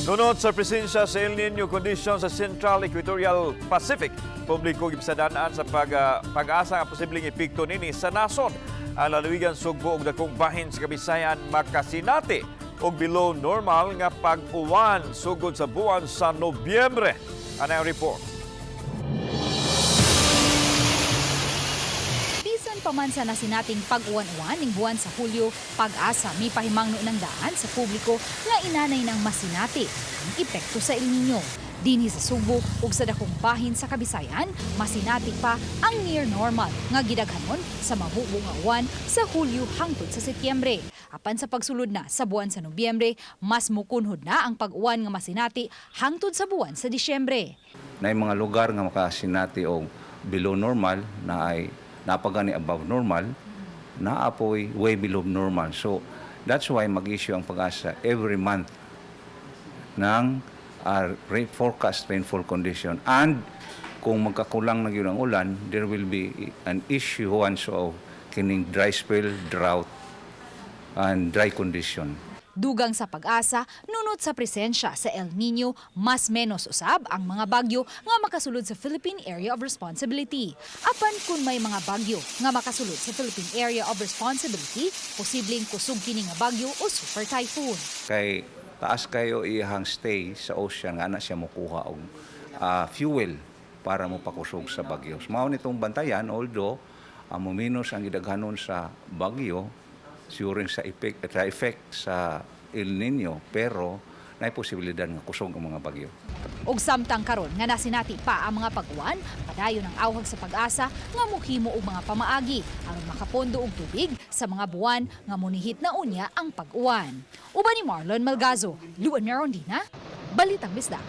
Nunot sa presensya sa El Nino condition sa Central Equatorial Pacific, publiko gipasadan-an sa pag-asa nga posibleng epekto nini sa nasod. Ang lalawigan Sugbo ug dakong bahin sa Kabisayan makasinati og below normal nga pag-uwan sugod sa buwan sa Nobyembre. Ano ang report? Bisan pa man sa nasinating pag-uwan-uwan ning buwan sa Hulyo, Pag-asa mipahimangno ng daan sa publiko nga inanay ng masinati ang epekto sa El Nino. Dinhi sa Sugbo ug sa dakong bahin sa Kabisayan, masinati pa ang near normal nga gidaghanon sa mabubo nga uwan sa Hulyo hangtod sa Setyembre. Apan sa pagsulod na sa buwan sa Nobyembre, mas mukunhod na ang pag-uwan nga masinati hangtod sa buwan sa Disyembre. Na mga lugar nga makasinati og below normal, na ay napagani above normal, naapoy way below normal. So that's why mag-issue ang Pag-asa every month ng forecast rainfall condition, and kung magkakulang na gyud ang ulan, there will be an issuance of kining dry spell, drought and dry condition. Dugang sa Pag-asa, nunot sa presensya sa El Nino, mas menos usab ang mga bagyo nga makasulod sa Philippine Area of Responsibility. Apan kung may mga bagyo nga makasulod sa Philippine Area of Responsibility, posibleng kusog kini nga bagyo o super typhoon. Kay taas kayo iyang stay sa ocean nga ana siya mokuha og fuel para mo pakusog sa bagyo. So, mao nitong bantayan, although muminos ang gidaghanon sa bagyo during sa effect sa El Nino, pero naay posibilidad nga kusog ang mga bagyo. Og samtang karon nga nasinati pa ang mga pag-uwan, padayon ang awhag sa Pag-asa nga muhimo og mga pamaagi aron makapondo og tubig sa mga buwan nga munihit na unya ang pag-uwan. Uban ni Marlon Malgazo, Luan Merondina, Balitang Bisdak.